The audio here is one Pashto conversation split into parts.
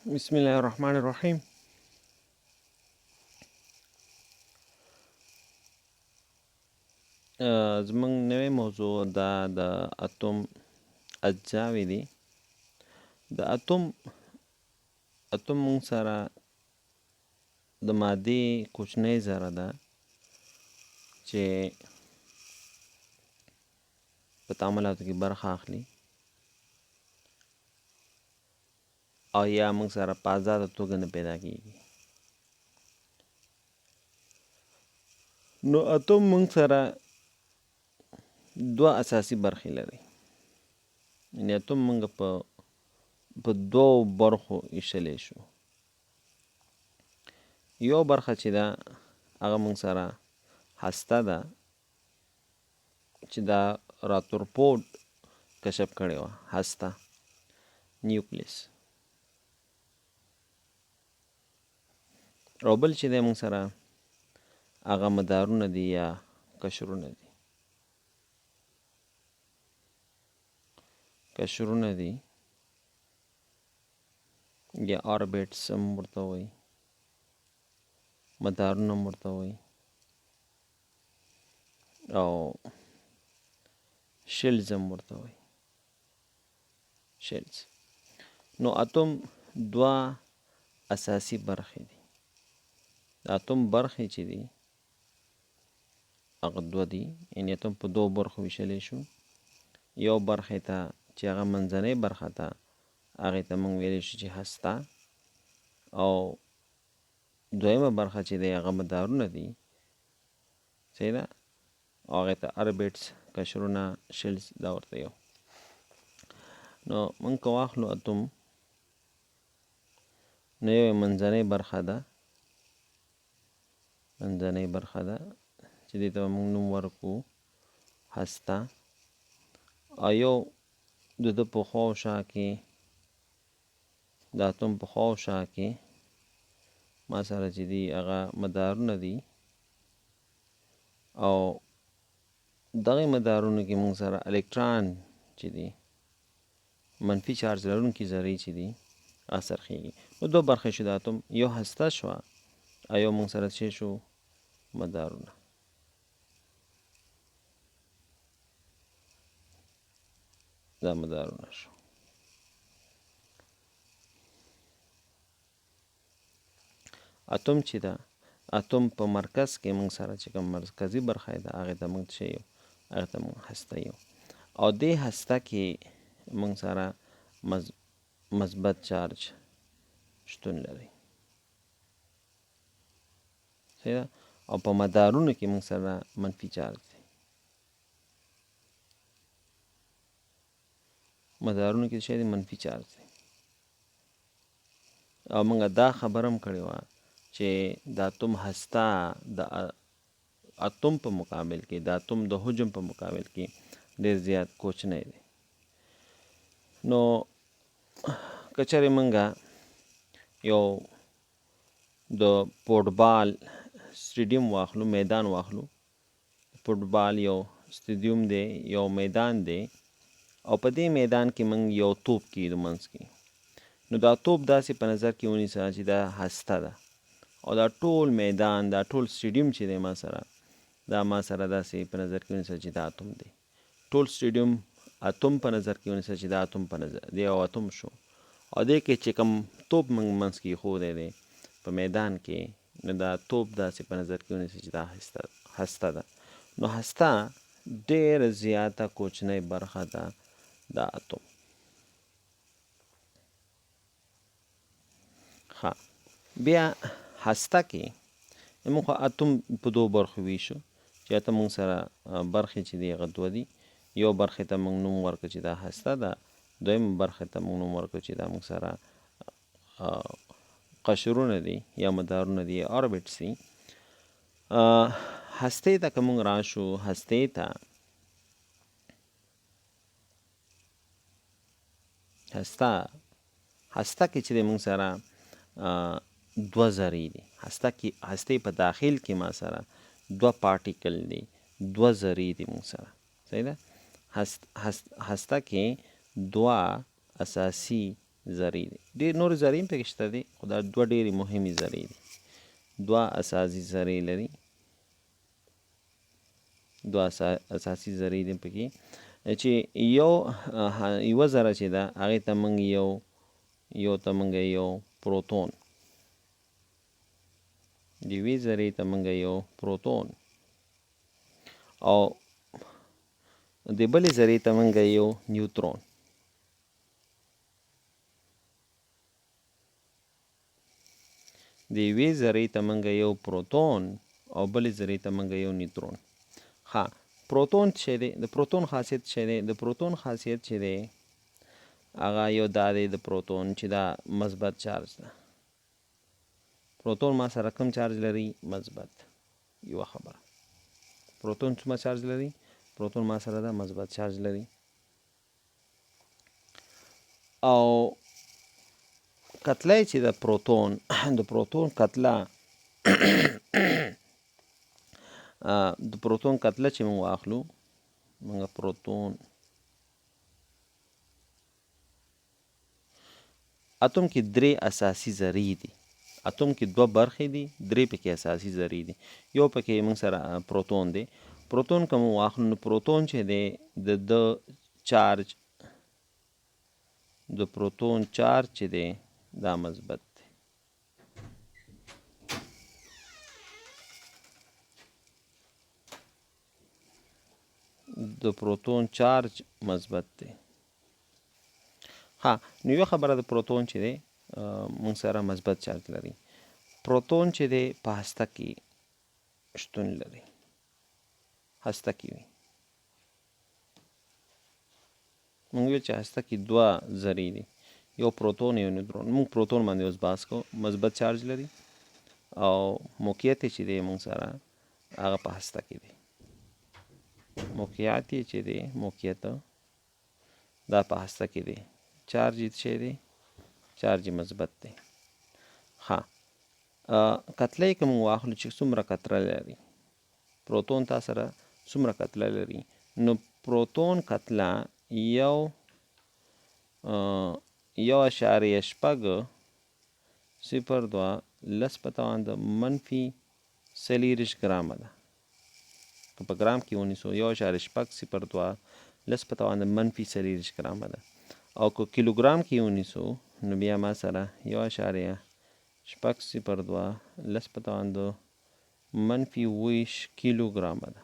بسم الله الرحمن الرحیم. زمونږ نوې موضوع دا د اتوم اجزاوې دي. د اتوم اتوم مونږ سره د مادې کوچنۍ ذره ده چې په تعاملاتو کې برخه اخلي او یا موږ سره په ازاده توګه نه پیدا کیږي. نو اتوم موږ سره دوه اساسي برخې لري، یعنی اتوم موږ په دوو برخو ویشلی شو. یو برخه چې ده هغه موږ سره هسته ده چې دا راتورپورډ کشف کړې وه، هسته نیوکلیس. او بل چې دی موږ سره هغه مدارونه دي یا قشرونه دي، قشرونه دي یا اوربیټس هم ورته وایي، مدارونه هم ورته وایي، او شیلز هم ورته وایي، شیلز. نو اتوم دوه اساسي برخې دي. د اتوم برخې چې دي هغه دوه دي، یعنی اتوم په دوو برخو ویشلی شو. یو برخې ته چې هغه منځنۍ برخه ده هغې ته موږ ویلی شو چې هسته، او دویمه برخه چې دی هغه مدارونه دي، صحیح ده، او هغې ته اربیټس، قشرونه، شیلز دا ورته یو. نو موږ که واخلو اتوم، نو یو یې منځنۍ برخه ده، منځنۍ برخه ده چې دې ته به موږ نوم ورکړو هسته، او یو د ده په خوا او شا کې، د اتوم په خوا او شا کې ما سره چې دي هغه مدارونه دي، او دغه مدارونو کې موږ سره الکتران چې دي منفي چارج لرونکي ذرې چې دي هغه څرخېږي. نو دوه برخې شو د اتوم، یو هسته شوه او یو موږ سره څه شو مدارونه. دا مدارونه شو. اتوم چې ده، اتوم په مرکز کې موږ سره چې کوم مرکزي برخه ده هغې ته موږ څه یو، هغې ته موږ هسته یو، او دې هسته کې موږ سره مثبت چارج شتون لري، صحیح ده، او په مدارونو کې موږ سره منفي چارج دی. مدارونو کې څه دی؟ منفي چارج دی. او موږ دا خبره هم کړې وه چې د اتوم هسته د اتوم په مقابل کې، د اتوم د حجم په مقابل کې ډېر زیات کوچنی دی. نو که چېرې موږ یو د فوټبال سټډیوم واخلو، میدان واخلو، فوټبال یو سټډیوم دی، یو میدان دی، او په دې میدان کې موږ یو توپ کېږدو منځ کې. نو دا توپ داسې په نظر کې ونیسه چې دا هسته ده، او دا ټول میدان، دا ټول سټډیوم چې دی ما سره، دا ما سره داسې په نظر کې ونیسه چې دا اتوم دی. ټول سټډیوم اتوم په نظر کې ونیسه چې دا اتوم په نظر دی، او اتوم شو. او دې کې چې کوم توپ موږ منځ کې ایښودی دی په میدان کې، نو دا توپ داسې په نظر کې ونیسه چې دا هسته ده. نو هسته ډېره زیاته کوچنۍ برخه ده د اتوم. ښه، بیا هسته کې موږ خو اتوم په دوو برخو ویشو چې اتوم موږ سره برخې چې دي هغه دوه دي. یو برخې ته موږ نوم ورکړو چې دا هسته ده، دویمه برخې ته موږ نوم ورکړو چې دا موږ سره قشرونه دي یا مدارونه دي یا اوربیټس دي. هستې ته که موږ راشو، هستې ته هسته، هسته کې چې دی موږ سره دوه ذرې دي. هسته کې، هستې په داخل کې ما سره دوه پارټیکل دي، دوه ذرې دي موږ سره، صحیح ده. هسته کې دوه اساسي ذرې دي. ډېر نورې ذرې هم پکې شته دي، خو دا دوه ډېرې مهمې ذرې دي. دوه اساسي ذرې لري، دوه اساسي ذرې دي پکې، چې یو یوه ذره چې ده هغې ته موږ یو یو ته موږ یو پروتون، د یوې ذرې ته موږ یو پروتون او د بلې ذرې ته موږ یو نیوترون. د یوې ذرې ته موږ یو پروتون او بلې ذرې ته موږ یو نیوترون. ښه، پروتون څه دی؟ د پروتون خاصیت څه دی؟ د پروتون خاصیت چې دی هغه یو دا دی د پروتون چې دا مثبت چارج ده. پروتون ما سره کم چارج لري؟ مثبت. یوه خبره، پروتون څومره چارج لري؟ پروتون ما سره دا مثبت چارج لري. او کتله چې د پروتون، د پروتون کتله، د پروتون کتله چې موږ واخلو، موږ پروتون اتوم کې درې اساسي ذرې دي. اتوم کې دوه برخې دي، درې پکې اساسي ذرې دي. یو پکې موږ سره پروتون دی. پروتون که موږ واخلو نو پروتون چې دی د ده چارج، د پروتون چارج چې دی دا مثبت دی. د پروتون چارج مثبت دی. ها، نو یو خبره د پروتون چې دی موږ سره مثبت چارج لري. پروتون چې دی په هسته کې شتون لري، هسته کې وي. موږ ویل چې هسته کې دوه ذرې دي، یو پروتون یو نیوترون. موږ پروتون باندې اوس بحث کوو. مثبت چارج لري او موقعیت یې چې دی موږ سره هغه په هسته کې دی. موقعیت یې چې دی، موقعیت دا په هسته کې دی. چارج یې څه دی؟ چارج یې مثبت دی. ښه، کتله یې که موږ واخلو چې څومره کتله لري، پروتون تا سره څومره کتله لري، نو پروتون کتله یو 1.602 10 په توان د منفي 24 ګرامه ده. که په ګرام کې ونیسو 1.602 10 په توان د منفي 24 ګرامه ده. او که کیلوګرام کې ونیسو نو بیا ما سره 1.602 10 په توان د منفي 22 کیلوګرامه ده.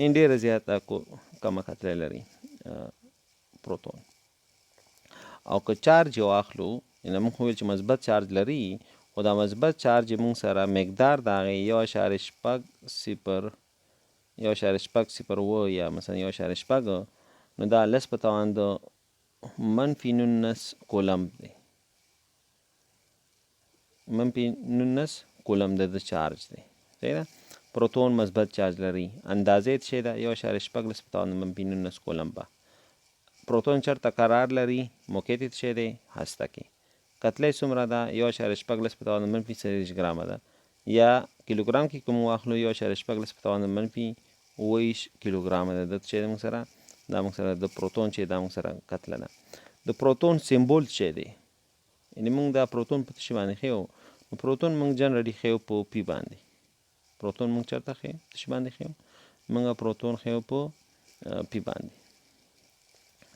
ان ډېره زیاته کمه کتله لري پروتون. او که چارج یې واخلو، یعنې موږ وویل چې مثبت چارج لري، خو دا مثبت چارج یې موږ سره مقدار د هغې 1.60، 1.607 یا مثلا 1.6، نو دا 10 په توان د منفي 19 کولمب دی. منفي 19 کولمب د ده چارج دی. صحیح ده؟ پروتون مثبت چارج لري، اندازې یې څه ده؟ 1.6 10 په توان د منفي 19 کولمبه. پروتون چېرته قرار لري؟ موقعیت یې څه دی؟ هسته کې. کتله یې څومره ده؟ 1.6 10 په توان د منفي 24 ګرامه ده. یا کیلوګرام کې کوم واخلو 1.6 10 په توان د منفي 22 کیلوګرامه ده. د څه دی موږ سره؟ دا موږ سره د پروتون چې دا موږ سره کتله ده. د پروتون سمبول څه دی؟ یعنې موږ دا پروتون په څه شي باندې ښیو؟ نو پروتون موږ جنرالي ښیو په پی باندې. پروتون موږ چېرته ښیو؟ څه شي باندې ښیو؟ موږ پروتون ښیو په پی باندې.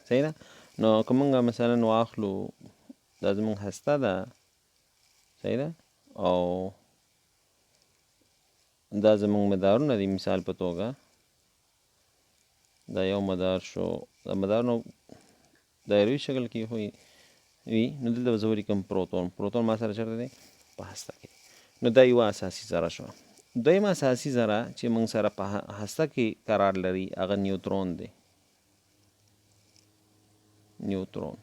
صحیح ده؟ نو که موږ مثلا واخلو دا زموږ هسته ده، صحیح ده، او دا زموږ مدارونه دي. مثال په توګه دا یو مدار شو، دا مدارونه دایروي شکل کې خو وي، نو دلته به زه ولیکم پروتون. پروتون ما سره چېرته دی؟ په هسته کې. نو دا یوه اساسي ذره شوه. دویمه اساسي ذره چې موږ سره په هسته کې قرار لري هغه نیوترون دی. نیوترون،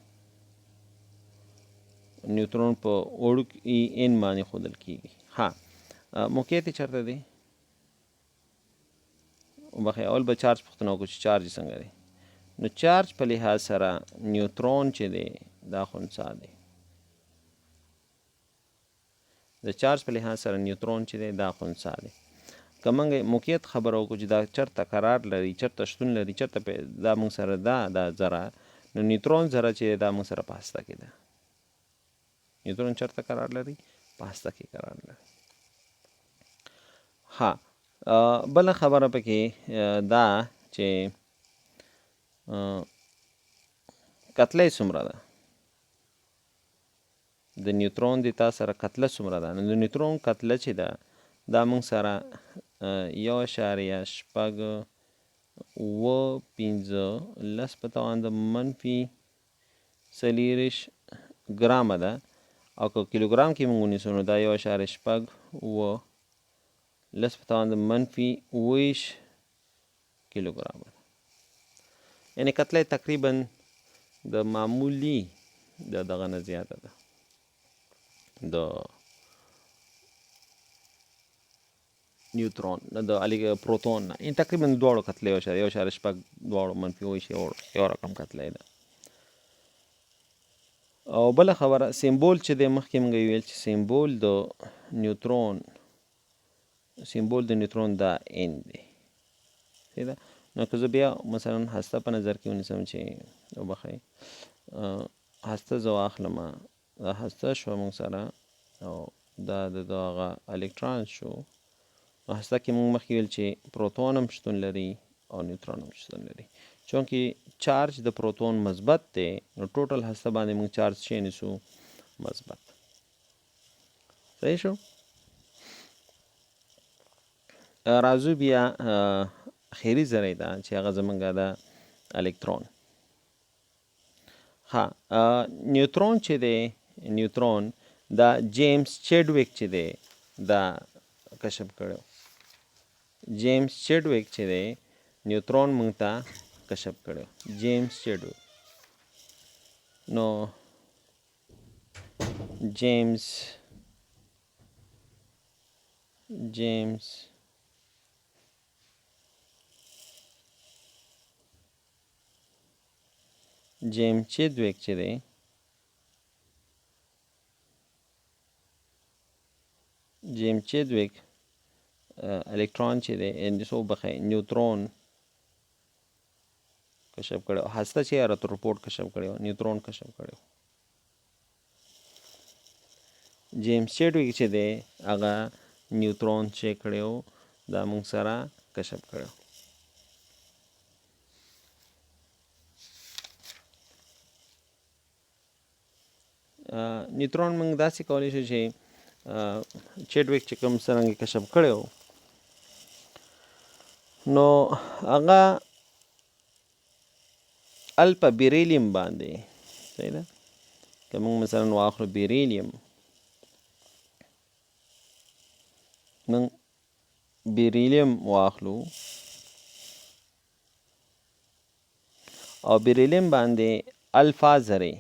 نیوترون په وړوکي ان باندې ښودل کېږي. ها، موقعیت یې چېرته دی؟ وبخښئ، اول به چارج پوښتنه وکړو چې چارج یې څنګه دی. نو چارج په لحاظ سره نیوترون چې دی دا خنثی دی. د چارج په لحاظ سره نیوترون چې دی دا خنثی دی. که موږ موقعیت خبره وکړو چې دا چرته قرار لري، چرته شتون لري، چرته دا موږ سره ده دا ذره، نو نیوترون ذره چې دا موږ سره په هسته کې ده. نیوترون چرته قرار لري؟ په هسته کې قرار لري. ها، بله خبره پکې دا چې کتله یې څومره ده، د نیوترون د تا سره کتله څومره ده. نو د نیوترون کتله چې ده دا موږ سره 1.675 10 په توان د -24 ګرامه ده، او که کیلوګرام کې موږ ونیسو نو دا 1.6 10 په توان د -21 کیلوګرامه ده. یعنې کتله یې تقریبا د معمولي د دغه نه زیاته ده، د نیوترون نه، د پروتون نه، یعنې تقریبا دواړو کتله 1.6 دواړو -21 یو رقم کتله یې ده. او بله خبره سیمبول چې دی، مخکې موږ ویل چې سیمبول د نیوترون، سیمبول د نیوترون دا ان دی، صحیح ده. نو که زه بیا مثلا هسته په نظر کې ونیسم چې وبخښئ، هسته زه واخلم، دا هسته شوه موږ سره، او دا د هغه الکترون شو. نو هسته کې موږ مخکې ویل چې پروتون هم شتون لري او نیوترون هم شتون لري. چونکې چارج د پروتون مثبت دی، نو ټوټل هسته باندې موږ چارج شی نیسو مثبت. صحیح شو. راځو بیا اخري ذرې ته چې هغه زمونږ ده الکترون. ها، نیوترون چې دی، نیوترون دا جیمز چیډویک چې دی دا کشف کړو. جیمز چیډویک چې دی نیوترون مونږ ته کشف کړو، جیمز چیډویک. نو جیمز جیمز جیمز چیډویک چې دی جیمز چیډویک الکترون چې دی، وبخښئ، نیوترون کشف کړی، هسته چې راترپورټ کشف کړی، نیوترون کشف کړی. جیمز چیډویک چې دی هغه نیوترون چې کړی دا موږ سره کشف کړی. نیوترون موږ داسې کولی شو چې چیډویک چې کوم څرنګه کشف کړی نو هغه الفا بیریلیم باندې، صحیح ده. که موږ مثلا واخلو بیریلیم، موږ بیریلیم واخلو او بیریلیم باندې الفا ذرې،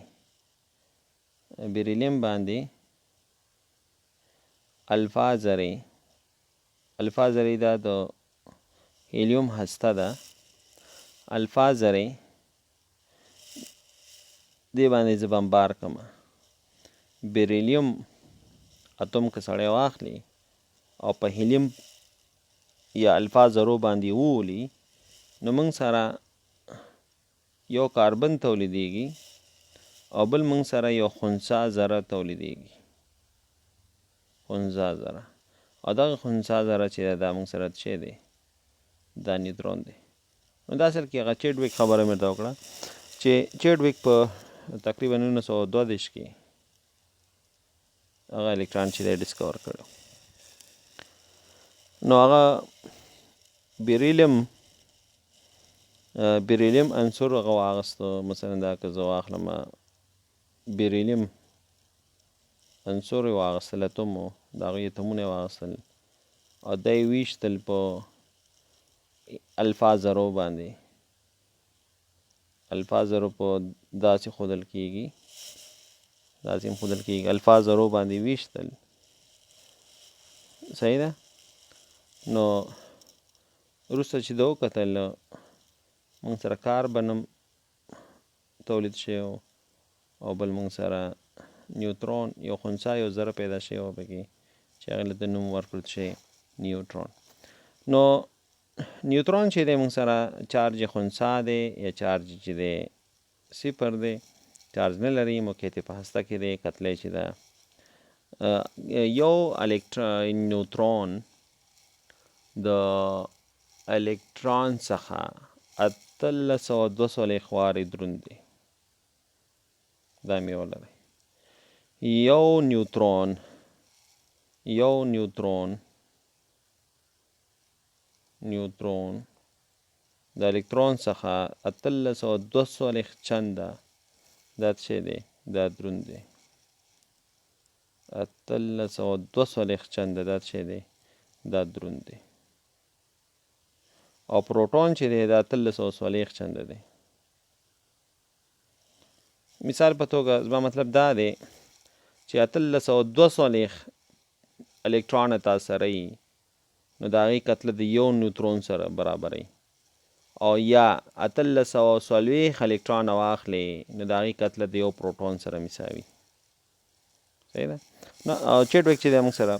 بیریلیم باندې الفا ذرې، الفا ذرې دا د هیلیوم هسته ده، الفا ذرې دې باندې زه بمبار کړم، بیریلیم اتوم که سړی واخلي او په هیلیم یا الفا ذرو باندې وولي، نو موږ سره یو کاربن تولیدیږي او بل موږ سره یو خنثی ذره تولیدیږي، خنثی ذره. او دغه خنثی ذره چې ده دا موږ سره څه دی؟ دا نیوترون دی. نو دا اصل کې هغه چیډویک خبره مې درته وکړه چې چیډویک په تقریبا 1932 کې هغه الکترون چې دی ډسکور کړو. نو هغه بیریلیم، بیریلیم عنصر هغه واغستو. مثلا دا که زه واخلم بیریلیم عنصر یې واغستل، اتوم و، د هغوی اتومونه یې واغستل او دا یې ویشتل په الفا ذرو باندې. الفا ذرو په داسې ښودل کېږي، داسې هم ښودل کېږي، الفا ذرو باندې ویشتل، صحیح ده. نو وروسته چې ده وکتل موږ سره کاربن هم تولید شوی او بل موږ سره نیوترون یو خنثی یو ذره پیدا شوی وه پکې چې هغې له ده نوم ورکړل شوی نیوترون. نو نیوترون چې دی موږ سره چارج خنثی دی یا چارج چې دی صفر دی، چارج نه لري، موقعیت په هسته کې دی، کتله چې ده یو نیوترون د الکترون څخه 1842 وارې دروند دی. دا مې ولرئ. یو نیوترون نیوترون د الکترون څخه 1842 چنده دا څه دی؟ دا دروند دی. 1842 چنده دا څه دی؟ دا دروند دی. او پروټون چې دی دا 1840 چنده دی. مثال په توګه زما مطلب دا دی چې 1842 الکترون تا سره یي، نو د هغې کتله د یو نیوترون سره برابروي، او یا 1840 الکترون واخلې نو د هغې کتله د یو پروټون سره مساوي. صحیح ده؟ نو چیډویک چې دی موږ سره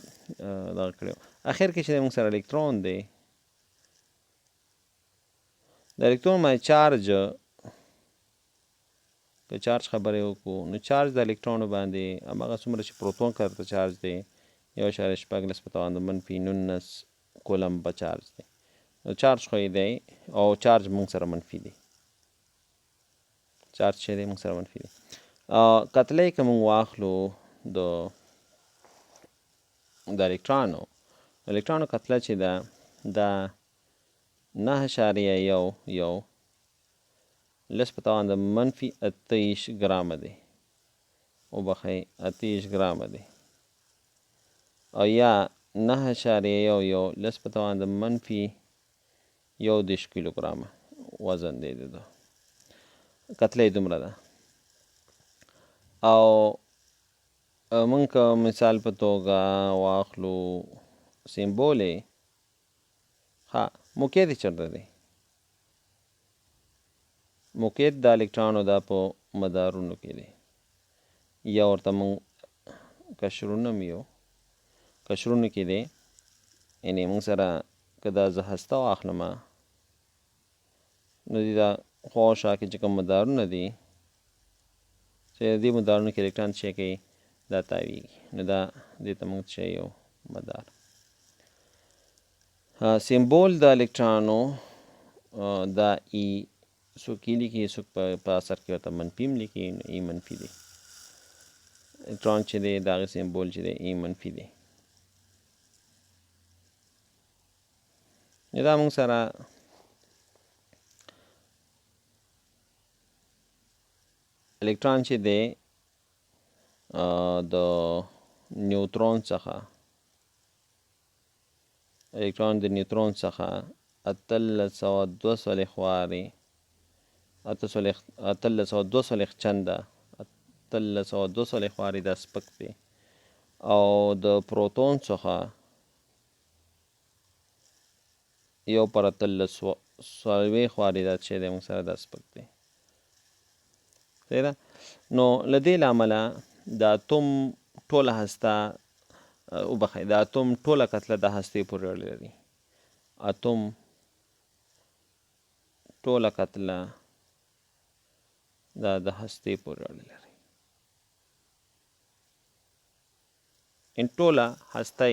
دغه کړی. اخر کې چې دی موږ سره الکترون دی، د الکترون باندې چارج، که چارج خبرې وکړو نو چارج د الکترونو باندې هماغه څومره چې پروتون کرته چارج دی 1.16 په توان د -19 کولم په چارج دی. نو چارج خو یې دی، او چارج موږ سره منفي دی. چارج چې دی موږ سره منفي دی. کتله یې که موږ واخلو د الکترونو، الکترونو کتله چې ده دا 9.11 لس په توان د -28 ګرامه دی، وبخښئ 28 ګرامه دی، او یا 9.11 لس په توان د -31 کیلوګرامه وزن دی د ده. کتله یې دومره ده. او موږ که مثال په توګه واخلو سیمبول یې، ښه موقعیت یې چېرته دی؟ موقعیت د الکترونو دا په مدارونو کې دی، یا ورته موږ قشرونه هم یو قشرونو کې دی. یعنې موږ سره که دا زه هسته واخلم نو دې دا خوا او شا کې چې کوم مدارونه دي، چې دې مدارونو کې الکترون څه کوي؟ دا تاویږي. نو دا دې ته موږ څه یو مدار. سیمبول د الکترونو دا ای څوک یې لیکي، څوک په اثر کې ورته منفي هم لیکي، نو ای منفي دی. الکترون چې دی د هغې سیمبول چې دی ای منفي دی. نو دا موږ سره الکترون چې دی د نیوترون څخه، الکترون د نیوترون څخه 1842 وارې، 1842 چنده، 1842 وارې دا سپک دی، او د پروتون څخه 1/1840 وارې دا چې دی موږ سره دا سپک دی. صحیح ده؟ نو له دې له امله د اتوم ټوله هسته، وبخښئ، د اتوم ټوله کتله د هستې پورې اړه لري. اتوم ټوله کتله دا د هستې پورې اړه لري. ان ټوله هسته،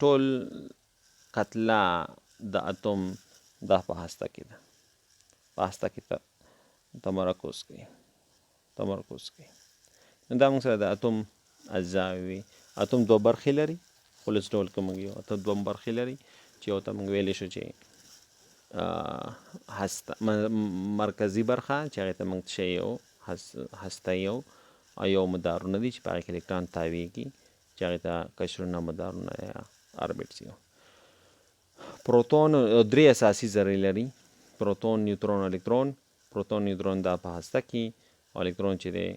ټول کتله د اتوم دا په هسته کې ده، په هسته کې تمرکز کوي، تمرکز کوي. نو دا موږ سره د اتوم اجزاوې وي. اتوم دوه برخې لري، خلاص ډول که موږ یو اتوم دوه برخې لري چې یو ته موږ ویلی شو چې هسته، مرکزي برخه چې هغې ته موږ څه یو هسته یو، او یو مدارونه دي چې په هغې کې الکترون تاویږي چې هغې ته قشرونه، مدارونه یا اربیټس یو. پروتون درې اساسي ذرې لري، پروتون، نیوترون، الکترون. پروتون، نیوترون دا په هسته کې، او الکترون چې دی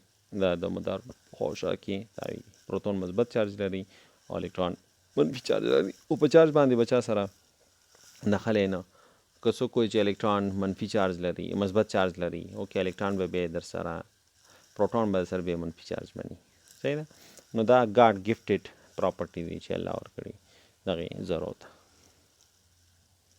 دا د مدار خوا شا کې تاویږي. پروتون مثبت چارج لري او الکترون منفي چارج لري. او په چارج باندې به چا سره نښلی نه، که څوک وایي چې الکترون منفي چارج لري، مثبت چارج لري، اوکې الکترون به بیا در سره، پروتون به در سره بیا منفي چارج مني. صحیح ده؟ نو دا ګاډ ګفټډ پراپرټي دی چې الله ورکړي دغې ذرو ته.